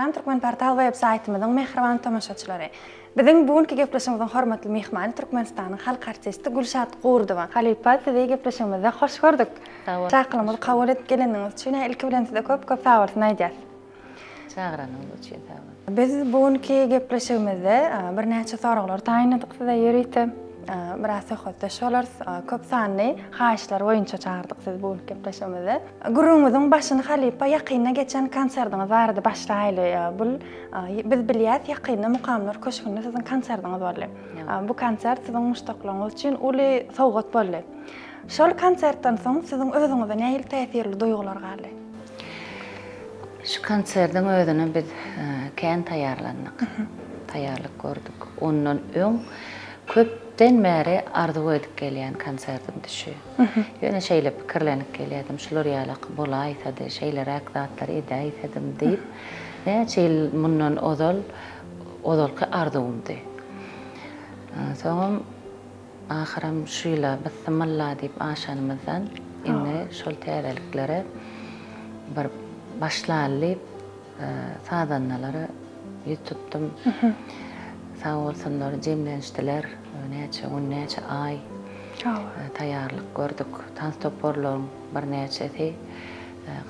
Salam Türkmenportal web saýtymyzyň mähriban tomaşaçylary! Biziň bu günki gepleşigimiziň hormatly myhmany Türkmenistanyň halk artisti Gülşat Gurdowa. Halypa sizi gepleşigimizde hoş gördük. Sag boluň. Çakylygymyzy kabul edip geleniňiz üçin ilki bilen size köp köp sagbolsun aýdýas. Çagyranyňyz üçin sag boluň. Biz bu günki gepleşigimizde birnäçe soraglar taýynladyk size ýörite. Biraz söhbetdeş bolarys. Köp sanly haýyşlar boýunça çagyrdyk sizi bu günki gepleşigimize. Gürrüňimiziň başyny halypa ýakynda geçen konsertiňiz barada başlaýly. Bul biz bilýäs ýakynda Mukamlar köşgünde siziň konsertiňiz boldy. Bu konsert siziň muşdaklaryňyz üçin uly sowgat boldy. Şol konsertden soň siziň özüňizde nähili täsirli duýgular galdy? Şu konsertiň özüne biz kän taýýarlandyk. Taýýarlyk gördük. Ondan öň köpden bäri arzuw edip gelýän konsertimdi şu. Ýöne şeýle pikirlenip gelýärdim, şular ýalak bolaýsady, şeýleräk zatlar edäýsedim diýip, näçe ýyl mundan ozal ozalky arzuwymdy. Soňam Ahyram şu ýyla bysymylla diýip aşanymyzdan indi şol täzeliklere bir başlaly diýip sazandalara ýüz tutdum. Sag bolsunlar, jemlenişdiler. Näçe gün, näçe aý taýýarlyk gördük. Tans toparlaryň birnäçesi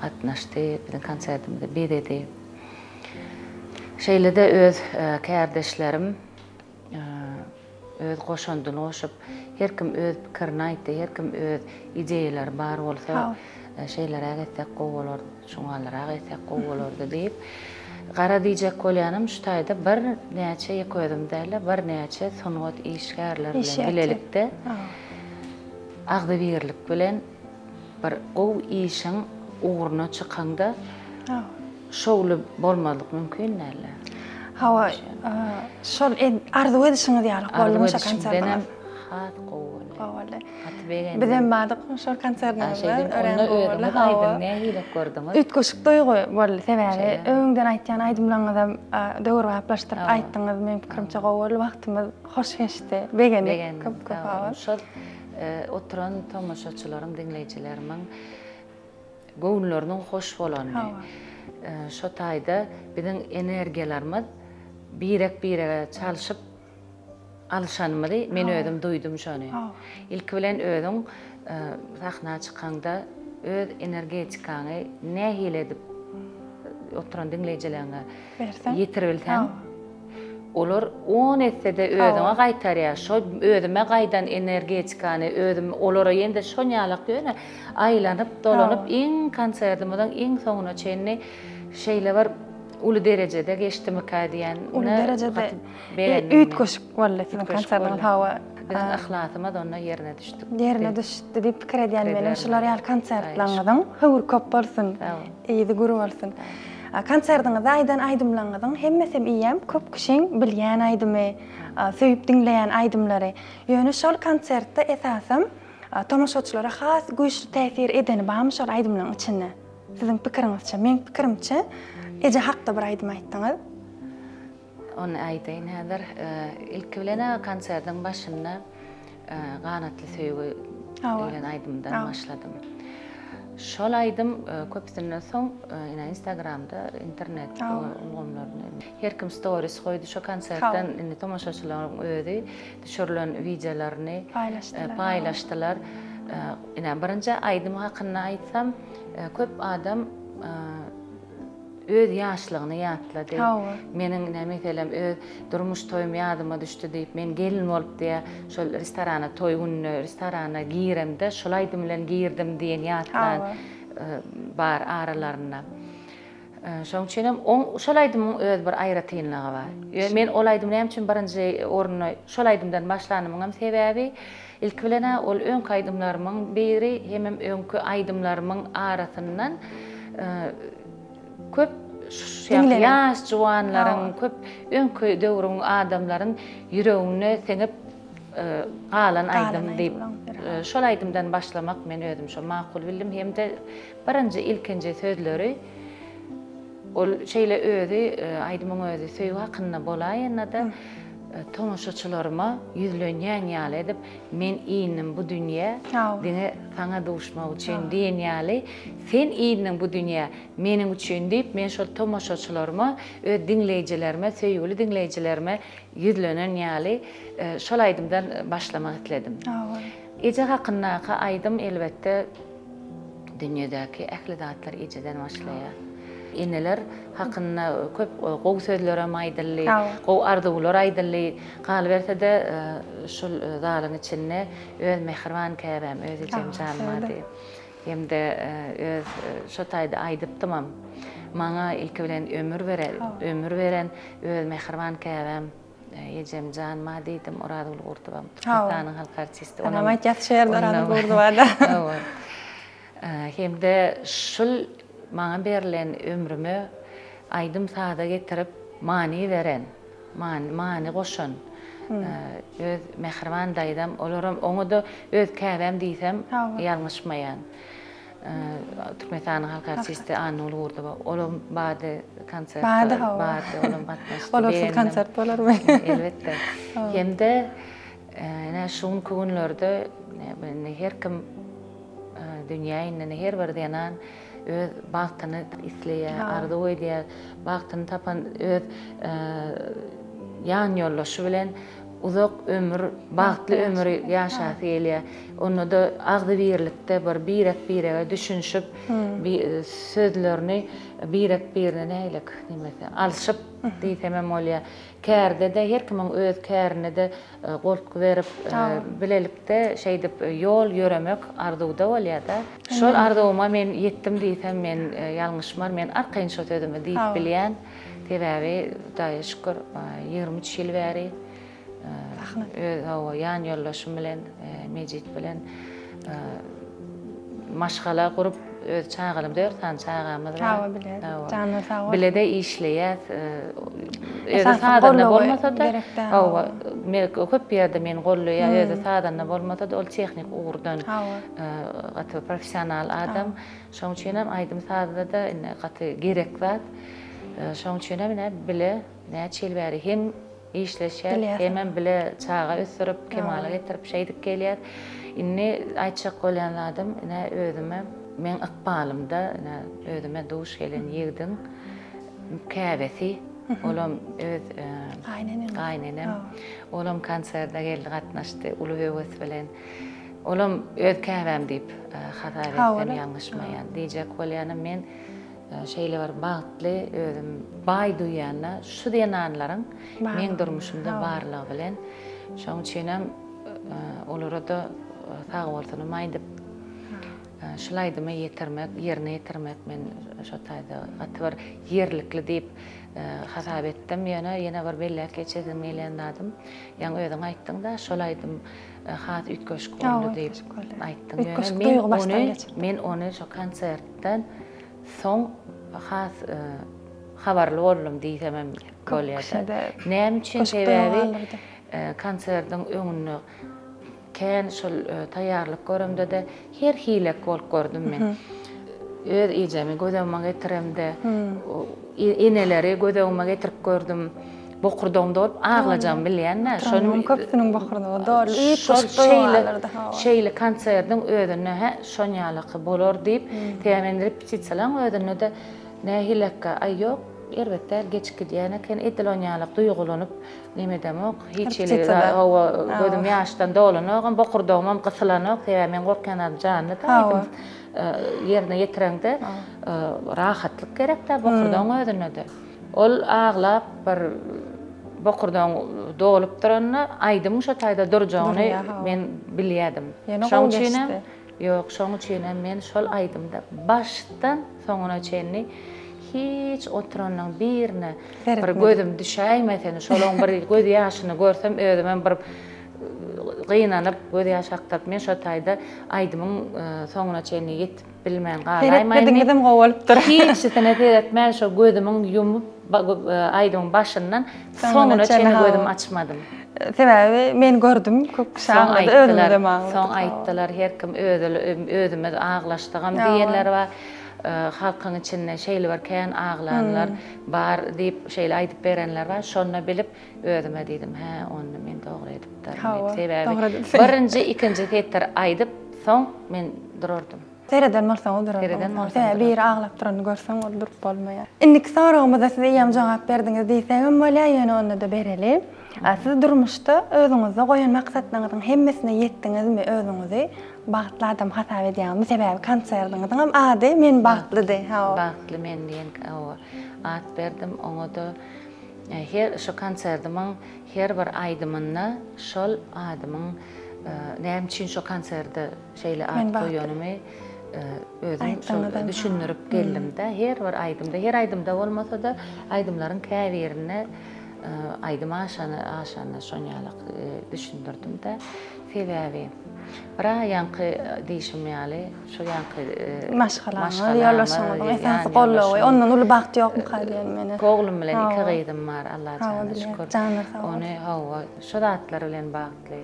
gatnaşdy, biziň konsertimizi bezedi. Şeýle-de öz kärdeşlerim Öz goşandyny goşup, her kim öz pikirini aýtdy, her kim öz ideýalary bar bolsa, şeýleräk etsek gowy bolardy, şuňalyrak etsek gowy bolardy diýip, gara diýjek bolýanym şu taýda bir näçe ýeke özüm däl-de, bir näçe sungat işgärleri bilen bilelikde agzybirlik bilen Bir gowy işiň ugruna çykaňda şowly bolmazlyk mümkin däldi. Hawa, şol arzuw edişiňiz ýaly boldumy şo konsertiňiz? Has gowy boldy. Gowy boldy. Gaty begendim. Bizem bardyk şol konsertiňize. Örän gowy boldy. Onda özüňiz aýdyň, nähili gördüňiz? Üýtgeşik duýgy boldy. Sebäbi öňden aýtýan aýdymlaryňyzam döwrebaplaşdyryp aýtdyňyz. Meniň pikirimçe gowy boldy. Wagtymyz hoş geçdi. Begendik. Köp köp sag boluň. Şol Oturan tomaşaçylaryň, diňleýjilerimiň göwünleriniň hoş bolanyny, şo taýda biziň energiýalarymyz birek-birege çalşyp alyşanymyzy men özüm duýdum şony. Ilki bilen özüň sahna çykaňda öz energetikaňy nähili edip oturan diňleýjileriňe ýetiribilseň, Olar on esse-de özüňe gaýtarýar. Şo özüme gaýdan energetikany özüm olara ýene-de şonýalak ýöne aýlanyp dolanyp iň konsertimiziň iň soňuna çenli şeýle bir uly derejede geçdimikä diýen uly derejede üýtgeşik boldy siziň konsertiňiz hawa. Biziň yhlasymyz onda ýerine düşdi. Ýerine düşdi diýip pikir edýän menem şular ýaly konsertlaryňyzyň höwri köp bolsun. Yzy gür bolsun. Konsertiňizde aýdan aýdymlaryňyzyň hemmesem iýem köp kişiň bilýän aýdymy, söýüp diňleýän aýdymlary. Ýöne şol konsertde esasam tomaşaçylara has güýçli täsir edeni barmy şol aýdymlaryň içinde? Siziň pikiriňizçe? Meň pikirimçe eje hakda bir aýdym aýtdyňyz. Ony aýdaýyn häzir. Ilki bilen-ä konsertiň başynda Ganatly söýgi diýlen aýdymdan başladym. Şol aýdym köpüsinden soň ine Instagramda, internet ulgamlarynda her kim stories goýdy şo konsertden indi tomaşaçylaryň özi düşürilen wideolaryny paýlaşdylar. Ine birinji aýdym hakynda aýtsam, köp adam Öz ýaşlygyny ýatlady. Hawa. Meniň ine meselem öz durmuş toýum ýadyma düşdi diýip, men gelin bolup diýä, şol restorana toý gününe restorana giremde şol aýdym bilen girdim diýen ýatlan bar aralarynda. Şoň üçin hem oň şol aýdymyň öz bir aýratynlygy bar. Ýöne men ol aýdymy näme üçin birinji orunda şol aýdymdan başlanymyňam sebäbi, ilki bilen-ä ol öňki aýdymlarymyň biri hemem öňki aýdymlarymyň arasyndan Köp ýaş juwanlaryň, köp öňki döwrüň adamlaryň ýüreginde siňip galan aýdym diýip, şol aýdymdan başlamak men özüm şo makul bildim hem-de birinji ilkinji sözleri ol şeýle özi aýdymyň özi söýgi hakynda bolaýanda-da. tomaşaçylaryma ýüzlenýän ýaly edip, Men indim bu dünýä diňe saňa duşmak üçin diýen ýaly, sen indiň bu dünýä meniň üçin diýip, men şol tomaşaçylaryma, öz diňleýjilerime, söýgüli diňleýjilerime ýüzlenen ýaly şol aýdymdan başlamak isledim. Eje hakyndaky aýdym elbetde dünýedäki ähli zatlar ejeden başlaýar. Eneler hakynda köp gowy sözlerem aýdyldy, gowy arzuwlar aýdyldy. Galyberse-de, şol zalyň içinde öz mähriban käbäm, öz ejem jan bardy. Hem-de öz şo taýda aýdypdymam. Maňa ilki bilen ömür beren, ömür beren öz mähriban käbäm Ejem jan ma diýdim Orazgül Gurdowam Türkmenistanyň halk artisti. Onam aýtýas şu ýerde Orazgül Gurdowa-da. Hawa. Hem-de şul maňa berlen ömrüme aýdym-saza getirip many beren, many goşan öz mähriban daýzam, olaram oňa-da öz käbäm diýsem ýalňyşmaýan. Türkmenistanyň halk artisti Annagül Gurdowa, olam bardy konsertde. Bardy hawa. Bardy, olam gatnaşdy. Olarsyz konsert bolarmy? Elbetde. Hem-de ine şu günki günlerde indi her kim dünýä inen her bir zenan öz bagtyny isleýär, arzuw edýär. Bagtyny tapan öz ýan ýoldaşy bilen uzak ömür, bagtly ömüri ýaşasy gelýär. Onda-da agzybirlikde bir birek-birege düşünişip, sözlerini birek-birine nähili diýmese, alşyp diýsemem bolýar. Kärde-de her kimiň öz kärine-de goltgy berip, bilelikde şeýdip ýol ýöremek arzuwda bolýar-da. Şol arzuwyma men ýetdim diýsem men ýalňyşmaryn, men arkaýyn şo sözümi diýip bilýän. Sebäbi Hudaýa şükür, 23 ýyl bäri öz hawa ýan ýoldaşym bilen Mejit bilen maşgala gurup, öz çagalarym, dört sany çagamyz bar. Hawa, bile. Janlar sag bolsun. Bile-de işleýäs. Özi sazanda bolmasa-da, hawa, köp ýerde meni goldaýar. Özi sazanda bolmasa-da, ol tehnik ugurdan gaty professional adam. Şoň üçin hem aýdym-sazda-da indi gaty gerek zat. Şoň üçin hem ine bile näçe ýyl bäri hem işleşýäs, hemem bile çaga ösdürip, kemala getirip şeýdip gelýäs. Indi aýtjak bolýan zadym, ine özüme meň ykbalymda ine özüme duş gelen ýigidiň käbesi, olam öz gaýynenem, olam konserde geldi, gatnaşdy uly höwes bilen. Olam öz käbäm diýip hasap etsem ýalňyşmaýan. Diýjek bolýanym men şeýle bir bagtly özüm baý duýýan-da şu zenanlaryň meň durmuşymda barlygy bilen. Şoň üçinem olara-da sagbolsunym aýdyp, şul aýdymy ýetirmek, ýerine ýetirmek men şo taýda gaty bir ýerlikli diýip hasap etdim. Ýöne ýene bir belläp geçesim gelýän zadym, ýaňy özüň aýtdyň-da, şol aýdym has üýtgeşik boldy diýip aýtdyň. Üýtgeşik duýgy başdan geçirdim. Men ony şo konsertden soň has habarly boldum diýsemem bolýar. Näme üçin? Sebäbi konsertiň öňünde kän şol taýýarlyk göremde-de her hilek bolup gördüm men. Öz ejemi göz öňüme getiremde, eneleri göz öňüme getirip gördüm. Bokurdagym dolup aglajagymy bilýän-dä. Şonuň köpüsiniň bokurdagy doly. Üýtgeşik duýgy galyrdy. Şeýle konsertiň özünde hä, şon ýalyky bolar diýip, sebäbi men repetisiýalaryň özünde-de nähilekkä, aý ýok, erbet däl, geçip gidýän eken, edil on ýalak duýgulanyp neme edemok, hiç hili hawa, gözüm ýaşdan dolanogam, bokurdagymam gysylanok, sebäbi men gorkýan zadym janly-da aýdym ýerine ýetireňde rahatlyk gerek-dä bokurdagyň özünde-de. Ol aglap bir bokurdagyň dolup duranda aýdymyň şo taýda durjagyny men bilýädim. Şoň üçinem ýok, şoň üçinem men şol aýdymda başdan soňuna çenli hiç oturanyň birine bir gözüm düşäýmesin, şolaň bir göz ýaşyny görsem özümem bir gynanyp göz ýaş akdyryp men şo taýda aýdymyň soňuna çenli ýetip Bilmän galaýmaýynmy? Seretmediňizem gowy bolupdyr. Hiçisine seretmän şo gözümiň ýumup aýdymyň başyndan soňuna çenli gözümi açmadym. Sebäbi men gördüm köp kişi aglady özümizem agladyk. Soň aýtdylar her kim özümiz aglaşdygam diýenler bar. Halkyň içinde şeýle bir kän aglanlar bar diýip, şeýle aýdyp berenler bar. Şonda bilip, özüme diýdim, hä, onda men dogry edipdirin diýip. Sebäbi birinji, ikinji setir aýdyp, soň men durardym. Sereden bolsaňyz durardyňyz. Sereden bolsam. Sebäbi biri aglap duranyny görseň, ol durup bolmaýar. Indiki soragymyza siz eýýäm jogap berdiňiz diýsegem bolýar, ýöne onda-da bereli. Siz durmuşda özüňizde goýan maksatlaryňyzyň hemmesine ýetdiňizmi? Özüňizi bagtly adam hasap edýäňizmi? Sebäbi konsertiňiziňem ady Men bagtlydy. Hawa. Bagtly men diýen hawa at berdim. Oňa-da her şu konsertimiň her bir aýdymynda şol adymyň näme üçin şo konserde Şeýle at goýanymy özüm şol düşündirip geldim-de. Her bir aýdymda, her aýdymda bolmasa-da, aýdymlaryň käbirinde aýdym aşany aşanda şon ýalak düşündirdim-de. Sebäbi bir-ä ýaňky diýşim ýaly, şu ýaňky maşgalaňyz, ýoldaşyňyzyň esasy goldawy, ondan uly bagt ýokmuka diýen meni. Iki oglum bilen iki gyzym bar, Allajana şükür. Janlary sag bolsun. Ony hawa, şu zatlar bilen bagtly.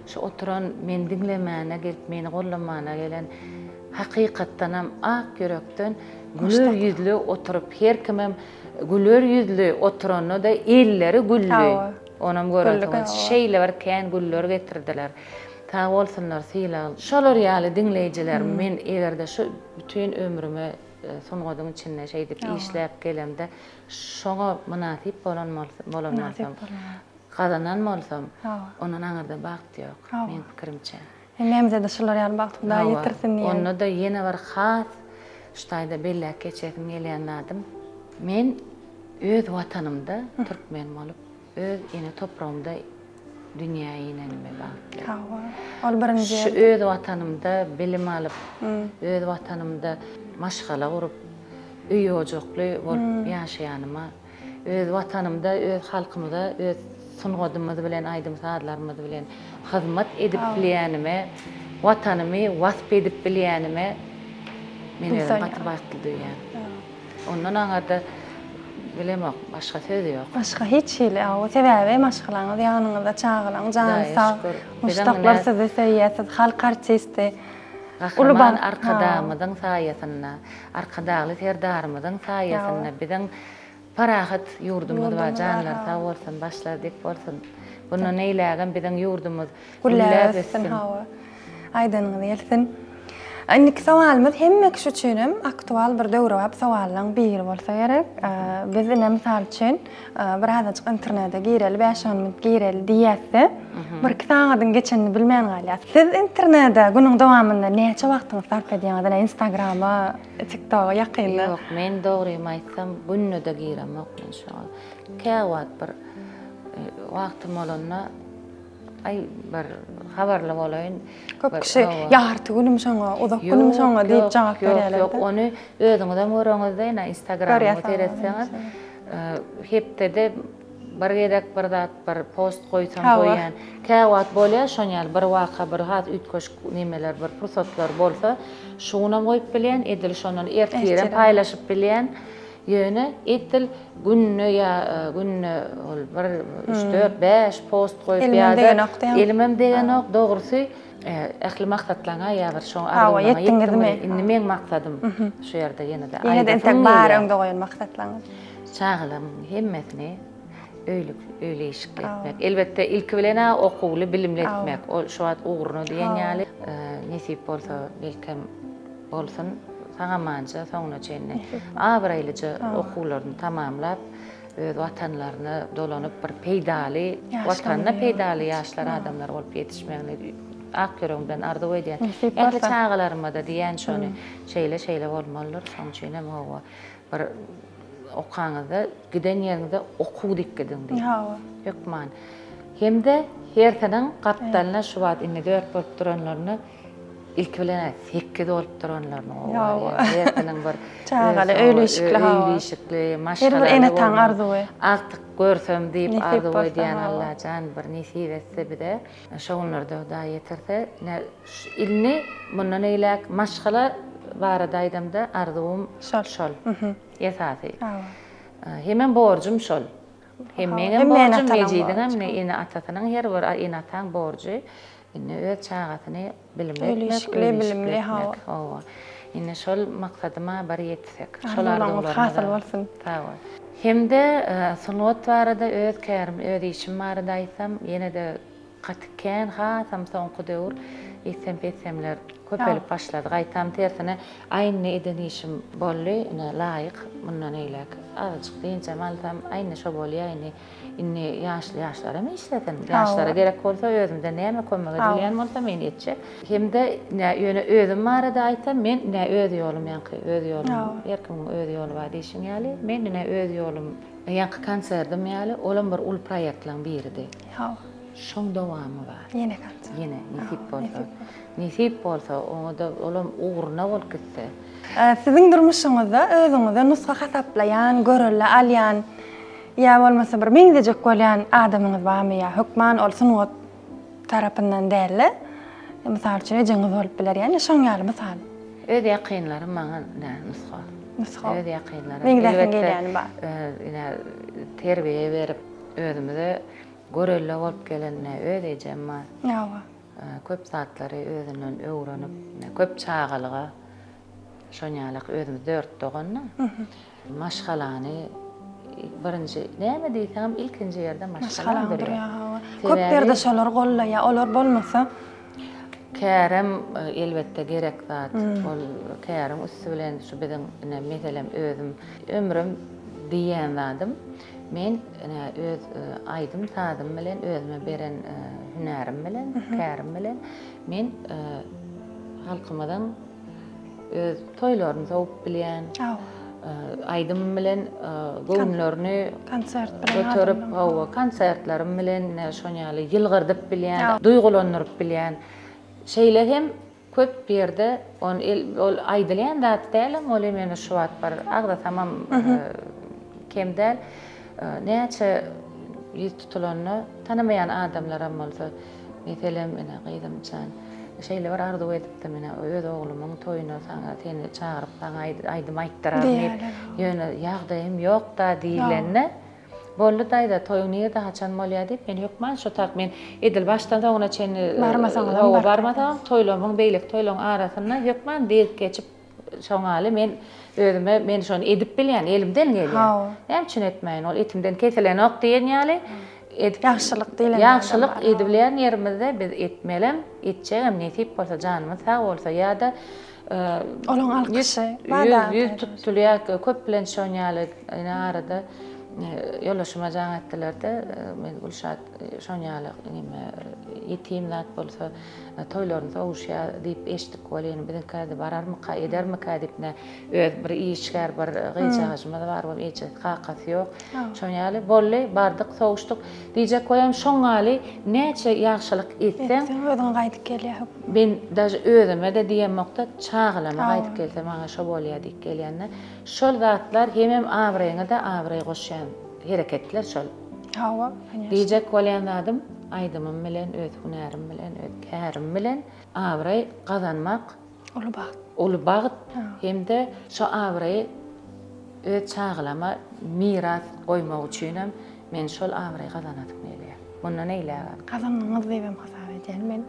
Şu oturan meni diňlemäne gelip meni gollamana gelen hakykatdanam ak ýürekden güler ýüzli oturyp her kimem güler ýüzli oturanda-da elleri gülli onam görensiňiz şeýle bir kän güller getirdiler sag bolsunlar sylag şolar ýaly diňleýjiler men egerde şu bütin ömrüme sungatyň içinde şeýdip işläp gelemde şoňa mynasyp bolan bolan bolsam Gazanan bolsam, ondan aňyrda bagt ýok, meň pikirimçe. Hemmämize-de şular ýaly bagty Hudaý ýetirsin diýýän. Onda-da ýene bir has şu taýda belläp geçesim gelýän zadym, men öz Watanymda türkmen bolup, öz ene topragymda dünýä inenime bagtly. Hawa, ol birinji ýerde. Şu öz Watanymda bilim alyp, öz Watanymda maşgala gurup, öý-ojakly bolup ýaşaýanyma Öz Watanymda, öz halkymyza öz sungatymyz bilen, aýdym-sazlarymyz bilen hyzmat edip bilýänime, Watanymy wasp edip bilýänime men özüm gaty bagtly duýýan. Ondan aňyrda bilemok, başga söz ýok. Başga hiç hili, hawa, sebäbi maşgalaňyz ýanyňyzda, çagalaň jany sag, muşdaklar sizi söýýär, siz halk artisti. Gahryman Arkadagymyzyň saýasynda, Arkadagly Serdarymyzyň saýasynda biziň parahat ýurdumyz bar, janlary sag bolsun, başlary dik bolsun. Mundan eýlägem biziň ýurdumyz gülläp össün. Hawa. Aýdanyňyz gelsin. Indiki sowalymyz hemme kişi üçin hem aktual bir döwrebap sowallaryň biri bolsa gerek. Biz ine mysal üçin birazajyk internete gireli, bäş-on minut gireli diýýäs-de, birki sagadyň geçenini bilmän galýas. Siz internete günüň dowamynda näçe wagtyňyzy sarp edýäňiz? Ine Instagrama, TikToga ýakynda. Ýok, men dogrymy aýtsam, günde-de giremok men şoňa. Käwagt bir wagtym bolanda Aý bir habarly bolaýyn. Köp kişi ýarty günüm şoňa, uzak günüm şoňa diýip jogap berýärler. Ýok, ýok, ony özüňizem göreňizde, ine Instagramyňy seretseňiz, hepdede bir gezek bir zat, bir post goýsam goýýan. Käwagt bolýar şon ýaly bir waka, bir has üýtgeşik nemeler, bir pursatlar bolsa, şu günem goýup bilýän, edil şondan ertirem paýlaşyp bilýän. Ýöne edil günde ýa günde ol bir, üç, dört, bäş post goýup ýa-da elimem degenok, dogrusy ähli maksatlaryňa ýa bir şoň arzuwlaryňa ýetdiňmi? Indi meň maksadym şu ýerde ýene-de aýdasym gelýär. Ýene-de entek bar öňde goýan maksatlaryňyz. Çagalaryň hemmesini öýlük, öýli-işikli etmek. Elbetde, ilki bilen-ä okuwly, bilimli etmek. Ol şu wagt ugruna diýen ýaly. Nesip bolsa, belkem, Bolsun, sag-amanja soňuna çenli abraýlyja okuwlaryny tamamlap, öz watanlaryna dolanyp bir peýdaly, watanyna peýdaly ýaşlar, adamlar bolup ýetişmegini ak ýüregimden arzuw edýän. Ähli çagalaryma-da diýýän şony, şeýle-şeýle bolmalydyr, şonuň üçin hem hawa, bir okaňyzda, giden ýeriňizde okuw diýip gidiň diýip. Hökman. Hem-de hersiniň gapdalyna şu wagt indi dört bolup duranlaryna Ilki bilen 8 bolup duranlaryny gowy görýän. Hersiniň bir çagaly, öýli-işikli, öýli-işikli, maşgalaly. Her bir ene-ataň arzuwy. Agtyk görsem diýip arzuw edýän Allajan bir nesip etse bize. Şo günlerde Hudaý ýetirse, indi mundan eýläk maşgala barada aýdamda arzuwym şol. Esasy. Hemem borjum şol. Hem meňem borjum, Mejidiňem, ene-atasynyň her bir ene-ataň borjy Indi öz çagasyny bilimli etmek, öý-işikli etmek. Hawa. Indi şol maksadyma bir ýetsek. Şol Arzuwlaryňyz hasyl bolsun. Sag bol. Hem-de sungat barada öz kärim, öz işim barada aýtsam, ýene-de gaty kän, hasam soňky döwür etsem-petsemler köpelip başlady. Gaýtam tersine, aý indi eden işim boldy, ine laýyk, mundan eýläk azajyk dynjam alsam, aý indi şo bolýa indi. Indi ýaşly ýaşlaram işlesin. Ýaşlara gerek bolsa özümden näme kömek edilýän bolsa men etjek. Hem-de ine ýöne özüm barada aýtsam men ine öz ýolum ýaňky öz ýolum her kimiň öz ýoly bar diýşiň ýaly men ine öz ýolum ýaňky konserdim ýaly olam bir uly proýektleň biridi. Şoň dowamy bar. Ýene konsert. Ýene nesip bolsa. Nesip bolsa oňa-da olam ugruna bolup gitse. Siziň durmuşyňyzda özüňize nusga hasaplaýan, görelde alýan Ýa bolmasa bir meňzejek bolýan adamyňyz barmy ýa hökman ol sungat tarapyndan dälde mysal üçin ejeňiz bolup biler ýa ine şoň ýaly mysal. Öz ýakynlarym maňa ine nusga. Nusga. Öz ýakynlarym. Meňzäsiň gelýäni bar. Ine terbiýe berip özümize görelde bolup gelen ine öz ejem bar. Hawa. Köp zatlary özünden öwrenip ine köp çagalyga Şonýalak özümiz dört dogan-da. Maşgalany birinji näme diýseňem ilkinji ýerde maşgalaň durýar. Köp ýerde şolar gollaýar, olar bolmasa. Kärem elbetde gerek zat. Ol käriň üsti bilen şu biziň ine meselem özüm ömrüm diýýän zadym men ine öz aýdym-sazym bilen özüme beren hünärim bilen, kärim bilen men halkymyzyň öz toýlaryny sowup bilýän, aýdym bilen göwünlerini konsert bilen göterip, hawa, konsertlerim bilen şon ýaly ýylgyrdyp bilýän, duýgulandyryp bilýän. Şeýle hem köp ýerde ol aýdylýan zat dälem, ol ýöne şu wagt bir agzasamam kem däl. Näçe ýüz tutulanda tanamaýan adamlaram bolsa, Meselem, ine, gyzym jan, şeýle bir arzuw edipdim, ine, öz oglumyň toýuna saňa, seni çagyryp, saňa aýdym aýtdyraryn diýip, ýöne ýagdaýym ýok-da diýlende, Boldy daýza, toýuň nirde, haçan bolýar diýip, men hökman şo tak, men edil başdan soňuna çenli, Barmasaňyzam, hawa, barmasam, toýlamyň, beýleki toýlaryň arasynda hökman degip geçip, Şoňaly men özüme men şony edip bilýän, elimden gelýär. Näme üçin etmäýin, ol etimden kesilenok diýen ýaly edip Ýagşylyk diýlen Ýagşylyk edibilýän ýerimizde biz etmelem, etjegem nesip bolsa, janymyz sag bolsa ýa-da Olaň alkyşy ýüz tutulýar, köplenç şon ýaly ine arada ýoldaşyma jaň etdiler-de, men Gülşat şon ýaly neme ýetim zat bolsa Toýlaryny sowuşýar diýip eşitdik welin, biziňkä-de bararmyka, edermikä diýip, ine, öz bir işgär bir gyzjagajymyz bar, onuň ejesi, kakasy ýok. Şoň ýaly boldy, bardyk, sowuşdyk. Diýjek bolýan, şoň ýaly näçe ýagşylyk etseň. Etseň özüňe gaýdyp gelýär hökman. Men daže özüme-de diýemok-da, çagalama gaýdyp gelse maňa şo bolýar diýip gelýän-de. Şol zatlar hemem abraýyňa-da abraý goşýan hereketler şol. Hawa, konýeşno. Diýjek bolýan zadym, aýdymym bilen, öz hünärim bilen, öz kärim bilen abraý gazanmak Uly bagt. Uly bagt hem-de şo abraýy öz çagalama miras goýmak üçinem men şol abraýy gazanasym gelýär. Mundan eýlägem. Gazandyňyz diýibem hasap edýän men.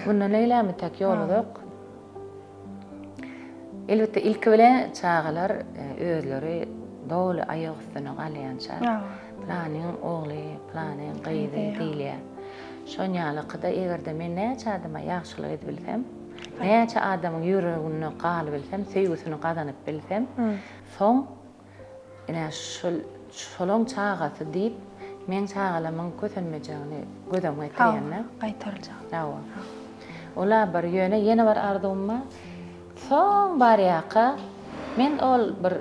Mundan eýlägem entek ýol uzak. Elbetde, ilki bilen çagalar özleri doly aýak üstüne galýança, pylanyň ogly, pylanyň gyzy diýilýär. Şon ýalyky-da eger-de men näçe adama ýagşylyk edibilsem, näçe adamyň ýüreginde galybilsem, söýgüsini gazanyp bilsem, soň Ine, şol, şolaň çagasy diýip, meň çagalamyň kösenmejegini göz öňüme getirýän-de. Hawa, gaýtaryljak. Hawa. Ol-a bir, ýöne ýene bir arzuwym bar. Soň barýarka, men ol bir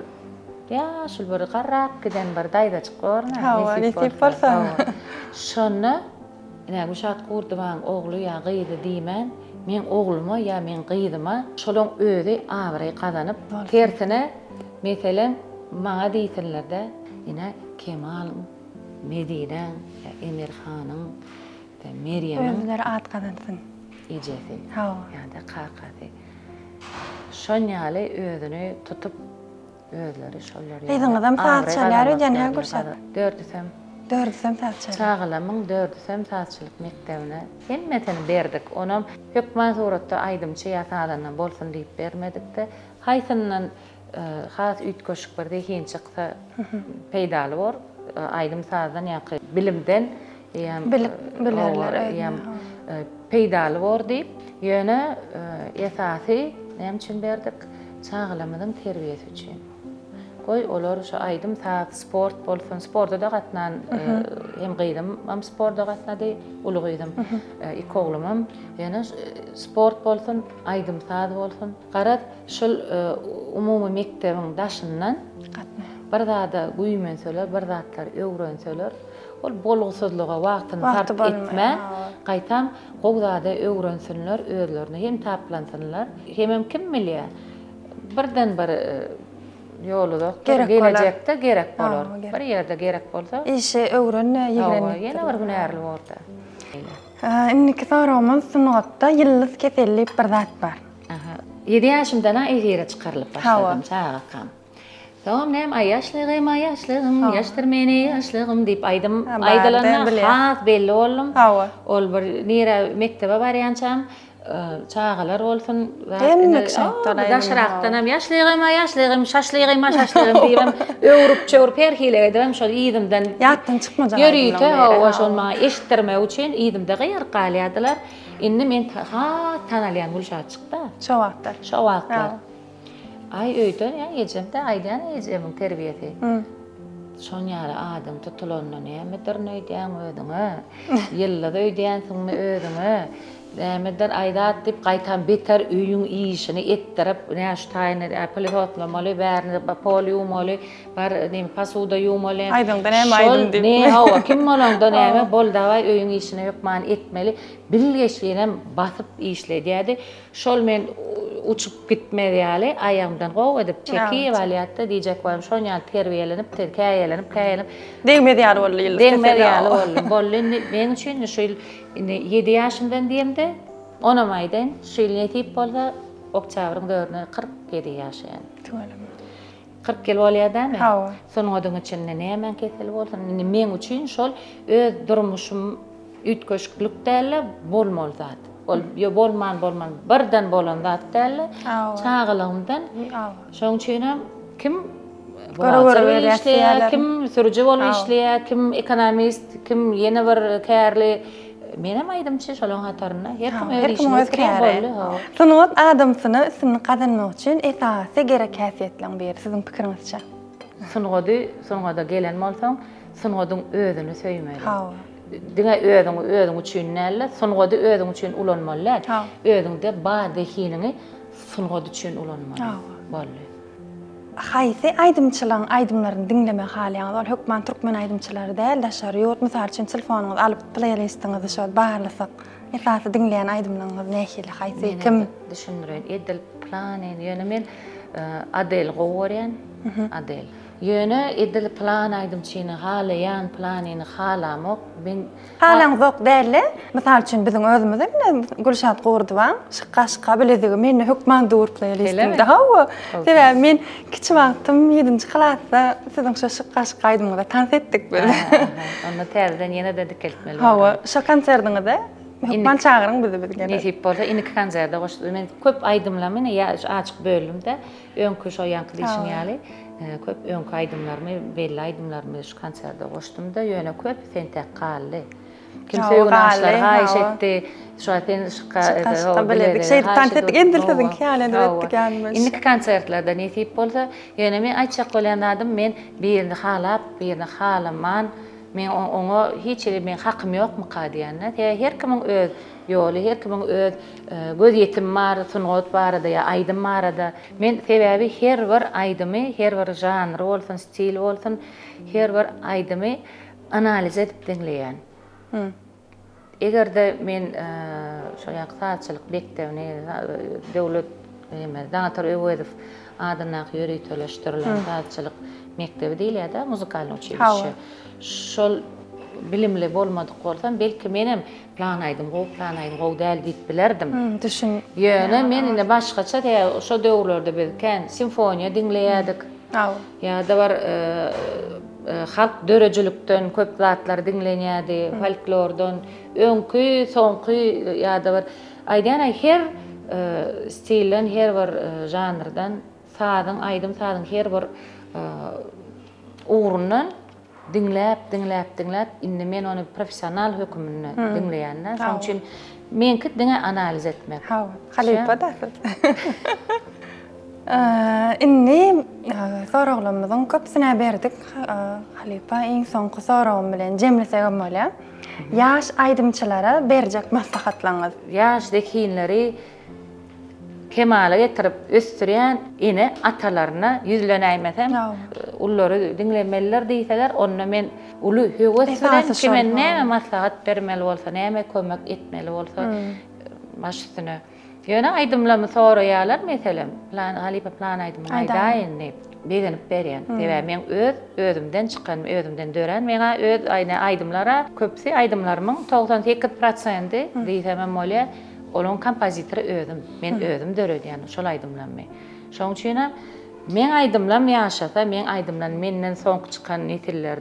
ýaşuly bir garrap giden bir daýzajyk borun-a, Hawa, nesip bolsa. Hawa. Şonda Ine, Gülşat Gurdowaň ogly ýa gyzy diýmän, meň ogluma ýa meň gyzyma şolaň özi abraý gazanyp, tersine, meselem, maňa diýsinler-de, ine, Kemalyň, Medinäň ýa Emirhanyň, Merýemiň. Özleri at gazansyn. Ejesi ýa-da kakasy. Şon ýaly özüni tutup, özleri şolar ýaly Gyzyňyzam saz abraý çalýar öýdýän, hä gazanmak Gülşat? Dördüsem. Dördüsem sazçylyk. Çagalarymyň dördüsem sazçylyk mekdebine hemmesini berdik. Onam hökman suratda aýdymçy ýa sazanda bolsun diýip bermedik-de, haýsyndan has üýtgeşik bir zehin çyksa peýdaly bor. Aýdym-sazdan ýa-ki bilimden eýýäm Bilip bilerler eýýäm peýdaly bor diýip. Ýöne esasy näme üçin berdik? Çagalarymyzyň terbiýesi üçin. Goý, olar şu aýdym-saz, sport bolsun, sporta-da gatnan hem gyzymam sporta gatnady, uly gyzym, iki oglumam. Ýöne sport bolsun, aýdym-saz bolsun, garaz, şol umumy mekdebiň daşyndan bir zada güýmenseler, bir zatlar öwrenseler, ol bolgusyzlyga wagtyny sarp etmän, gaýtam gowy zada öwrensinler, özlerine hem taplansynlar. Hemem kim bilýär, Birden bir ýol uzakdyr. Gelejekde gerek bolar. Bir ýerde gerek bolsa. Işi öwren-de, ýigren. Hawa, ýene bir hünärli bor-da. Indiki soragymyz sungatda ýyldyz keseli diýip bir zat bar. Aha. Ýedi ýaşymdan-a efire çykarylyp başladym, çagakam. Soňam näme, Aý ýaşlygym, aý ýaşlygym, ýaşdyr meni ýaşlygym diýip aýdym aýdylanda has belli boldum. Ol bir nirä mekdebe barýançam Çagalar bolsun, daşrakdanam ýaşlygym-a ýaşlygym, şaşlygym-a şaşlygym diýibem öwrüp-çöwrüp her hili edibem şol yzymdan Ýatdan çykmajak ýörite hawa şol maňa eşitdirmek üçin yzymda gygyryp galýardylar. Indi men has tanalýan Gülşat çykdy. Şo wagtlar. Şo wagtlar. Aý öýde ýa ejem-de aýdýan ejemiň terbiýesi. Şon ýaly adyň tutulanyna nämedirin öýdýäň özüňe? Ýyldyz öýdýänsiňmi özüňe? Nämedir aý zat diýip gaýtam beter öýüň işini etdirip, nä şu taýyny pylesostlamaly, bärini pol ýuwmaly, bar neme posuda ýuwmaly. Aýdyňda näme aýdym diýip. Ne hawa kim bolaňda näme bol dawaý öýüň işini hökman etmeli. Bilgeşlinem basyp işledýärdi. Şol men uçup gitmez ýaly aýagymdan gowy edip çekip alýardy diýjek bolam şon ýaly terbiýelenip käýelenip käýelenip. Degmez ýaly boldy ýyldyz keseli. Degmez ýaly boldy. Boldy indi meň üçin şu ýyl indi ýedi ýaşymdan diýemde onam aýdaýyn şu ýyl nesip bolsa oktýabryň dördüne 47 ýaşaýan. Tüweleme. 40 ýyl bolýar dämi? Hawa. Sungatyň içinde nämäň keseli bolsun indi meň üçin şol öz durmuşym Üýtgeşiklik däl-de, bolmaly zat. Ol ýa bolman bolman birden bolan zat däl-de, çagalygymdan. Şonuň üçinem kim buhgalter bolup işleýär, kim sürüji bolup işleýär, kim ekonomist, kim ýene bir kärli. Menem aýdymçy şolaryň hatarynda. Her kim öz işini bitirýär, boldy. Sungat adamsyna üstünlik gazanmak üçin esasy gerek häsiýetleriň biri, siziň pikiriňizçe? Sungady, sungada gelen bolsaň, sungadyň özüni söýmeli. Diňe özüňi özüň üçin däl-de, sungady özüň üçin ulanmaly däl. Özüňde bar zehiniňi sungat üçin ulanmaly. Boldy. Haýsy aýdymçylaryň aýdymlaryny diňlemegi halaýaňyz? Ol hökman türkmen aýdymçylary däl, daşary ýurt. Mysal üçin, telefonyňyzy alyp pleýlistiňizi şol barlasak, esasy diňleýän aýdymlaryňyz nähili, haýsy, kim? Men düşündireýin. Edil planyny, ýöne men Adeli gowy görýän. Adel. Ýöne edil pylan aýdymçyny halaýan, pylanyny halamok. Men Halaňzok däl-de, mysal üçin biziň özümizem ine Gülşat Gurdowaň Şykga şykga bilezigi mende hökman dur pleýlistimde. Hawa. Sebäbi men kiçi wagtym ýedinji klasda siziň şo Şykga şykga aýdymyňyza tans etdik biz. Onda täzeden ýene-de dikeltmeli bolar. Hawa, şo konserdiňize hökman çagyryň bizi biz geleris. Nesip bolsa indiki konserde goşup men köp aýdymlarymy ine açyk böldüm-de. Öňki şo ýaňky diýşiň ýaly, köp öňki aýdymlarymy, belli aýdymlarymy şu konserde goşdum-da, ýöne köpüsi entek galdy. Kim söýgüni aşlar haýyş etdi, şo sen şyka Şyka biledik. Şeýdip tans etdik, edil siziňki ýaly edip etdik ýaly. Indiki konsertlerde nesip bolsa, ýöne men aýtjak bolýan zadym, men birini halap, birini halaman, men oňa hiç hili meň hakym ýokmyka diýen-de. Sebäbi her kimiň öz Ýoly her kimiň öz gözýetimi bar sungat barada ýa aýdym barada. Men sebäbi her bir aýdymy her bir žanry bolsun stil bolsun her bir aýdymy analiz edip diňleýän. Egerde men şo ýaňky sazçylyk mekdebini döwlet neme Daňatar Öwezow adyndaky ýöriteleşdirilen sazçylyk mekdebi diýilýär-de muzykalnyý uçilişşe. Şol bilimli bolmadyk bolsam belki menem Plan aýdym gowy, plan aýdym gowy däl diýip bilerdim. Düşün. Ýöne men indi başgaça sebäbi şo döwürlerde biz kän simfoniýa diňleýärdik. Hawa. Ýa-da bir e, Halk döredijilikden köp zatlar diňlenýärdi, folklordan, öňki, soňky ýa-da bir aýdýan-a her stilden, her bir žanrdan sazyň, aýdym-sazyň her bir ugrundan diňläp, diňläp, diňläp, indi men ony professional höküminde diňleýän-de. Şonuň üçin meňki diňe analiz etmek. Hawa, halypa-da siz. Indi soraglarymyzyň köpüsine berdik. Halypa, iň soňky soragym bilen jemlesegem bolýar. Ýaş aýdymçylara berjek maslahatlaryňyz? Ýaş zehinleri kemala getirip ösdürýän ene-atalaryna ýüzlenäýmesem, ululary diňlemelidir diýseler, onda men uly höwes bilen kime näme maslahat bermeli bolsa, näme kömek etmeli bolsa, baş üstüne. Ýöne aýdymlarymy soraýarlar meselem, plan halypa plan aýdymyny aýdaýyn diýip, begenip berýän. Sebäbi meň öz özümden çykan, özümden dörän meňa öz aýna aýdymlara köpüsi aýdymlarymyň 98 prosendi diýsemem bolýar, olaryň kompozitory özüm. Men özüm döredýän şol aýdymlarymy. Şoň üçinem meň aýdymlarym ýaşasa, meň aýdymlarym menden soňky çykan nesiller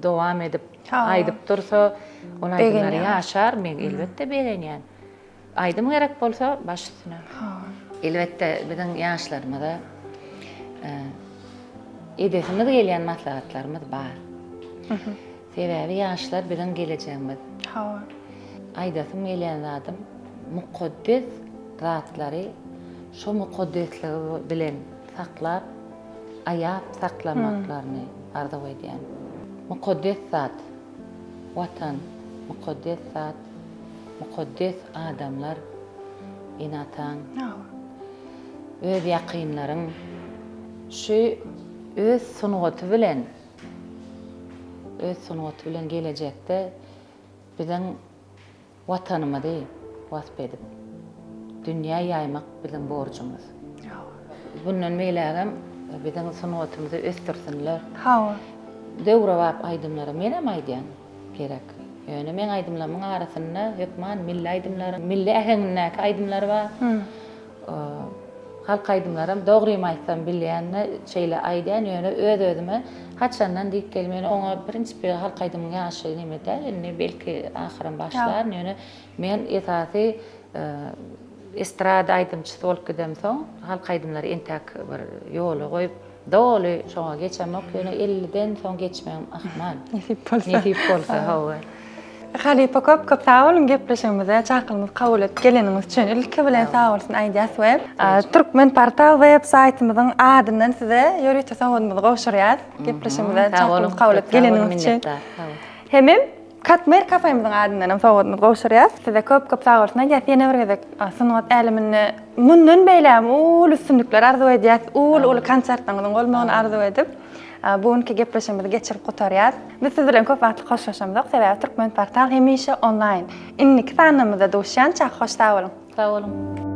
dowam edip aýdyp dursa, ol aýdymlar ýaşar, men elbetde begenýän. Aýdym gerek bolsa baş üstüne. Elbetde biziň ýaşlarymyza edesimiz gelýän maslahatlarymyz bar. Sebäbi ýaşlar biziň gelejegimiz. Hawa. Aýdasym gelýän zadym mukaddes zatlary şo mukaddesligi bilen saklap, aýap saklamaklaryny arzuw edýän. Mukaddes zat Watan, mukaddes zat. Mukaddes adamlar, ene-ataň, öz ýakynlaryň şu öz sungaty bilen, öz sungaty bilen gelejekde biziň Watanymyzy wasp edip, dünýä ýaýmak biziň borjumyz. Bundan beýlägem biziň sungatymyzy ösdürsinler. Hawa. Döwrebap aýdymlary menem aýdýan. Gerek. Ýöne meň aýdymlarymyň arasynda hökman milli aýdymlar, milli äheňindäki aýdymlar bar. Halk aýdymlaram dogrymy aýtsam bilýän-de şeýle aýdýan, ýöne öz-özüme haçandan diýip geldim, ýöne oňa prinsipi halk aýdymyň ýaşy neme däl, indi belki ahyram başlaryn, ýöne men esasy estrada aýdymçysy bolup gidemsoň halk aýdymlary entäk bir ýola goýup, Doly şoňa geçemok ýöne elliden soň geçmegim ahmal. Nesip bolsa. Nesip bolsa hawa. Halypa köp köp sag boluň gepleşigimize çakylymyzy kabul edip geleniňiz üçin ilki bilen sag bolsun aýdýas we Türkmen portal web saýtymyzyň adyndan size ýörite sowgadymyzy gowşurýas gepleşigimize çakylymyzy kabul edip geleniňiz üçin. Hemem Katmer kafemizň adyndan hem sowgadymyzy gowşurýas. Size köp köp sag bolsun aýdýas. Ýene bir gezek sungat äleminde mundan beýlägem uly üstünlikler arzuw edýäs. Uly uly konsertleriňiziň bolmagyny arzuw edip, bu günki gepleşigimizi geçirip gutarýas. Biz siz bilen köp wagtlyk hoşlaşamzok, sebäbi Türkmenportal hemişe onlaýn. Indiki sanymyzda duşýançak hoş sag boluň. Sag boluň.